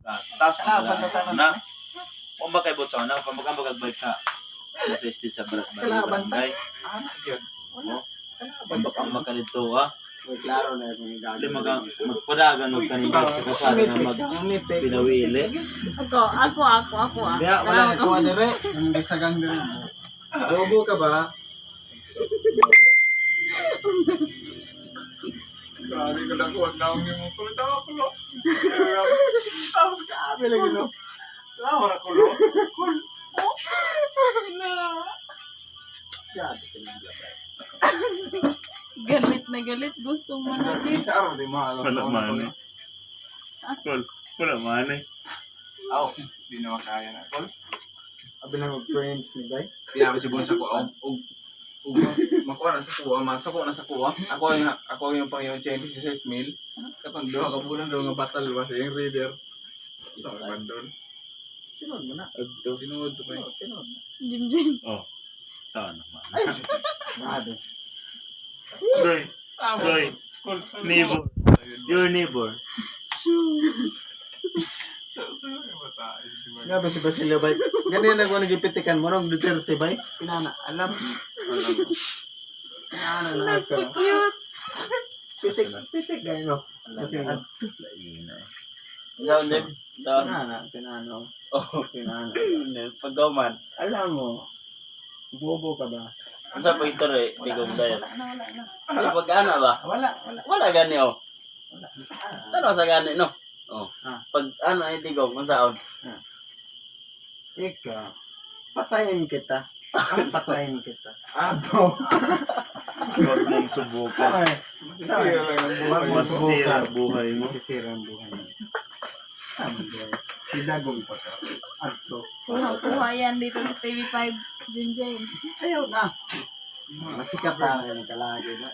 Taas Kalaban na sana. Na. Kung ba kay butsa na, pamagambag bike sa sa estate sa Kalaban ta. barangay. Ana gyud. Oh. Kalaban. Pambakambak ka dito ah. Uy, klaro na yung gagawin. Dili magpadagan og kaning bike sa kasada nga mag Umitik. pinawili. Ako, ako, ako, ako ah. Kaya wala na kuha dire. Hindi sagang dire. Bobo ka ba? Grabe ko lang kuha na ang imong kulo. Tawa kulo. Grabe lagi no. Tawa ra kulo. Kul. Na. Grabe ka lang. Galit na galit. Gustong manatid. Isa araw di mo alam Wala sa una man kulo. eh. Kol, wala man eh. Aw, di na makaya na. Kol. Abi lang og friends ni bay. Pinabi si Bonsa ko og og og makuha na sa kuha, masuko na sa kuha. Ako yung pang yung 26 mil. Katong duha ka bulan daw nga battle ba sa iyang reader. Sa so, bandol. Tinuod mo na. Adto. Tinuod to ba? Oh, tinuod na. Jim Jim. Oh. Tawa naman. Ay, grabe. Roy, Roy, neighbor. Your neighbor. Shoo. Grabe si Basilio bay. Ganyan na ko nagipitikan mo nung Duterte bay. Pinana, alam. Alam. Pinana na ako. Cute. Pitik, pitik ganyan no. Basilio. Lain na eh. Sa din? Sa Pinana, pinano. Oh, Pinana. pagkauman. Alam mo, bobo ka ba? Unsa pa istorya tigom dayon? Wala na, wala na. Ay, pag ana ba? Wala, wala. Wala gani oh. Wala. Tanaw sa gani no. Oh. Ah. Pag ana ay tigom unsaon? Ikaw, patayin kita. Ang patayin kita. Ato. Huwag mong subukan. Ay, Masisira lang ang buhay mo. Masisira ang buhay mo. Masisira ang buhay mo. Tama ba? Si Dagong pa ka. Arto. Kuha, kuha yan dito sa TV5. Jim Jim. Ayaw na. Masikat na rin kalagi na.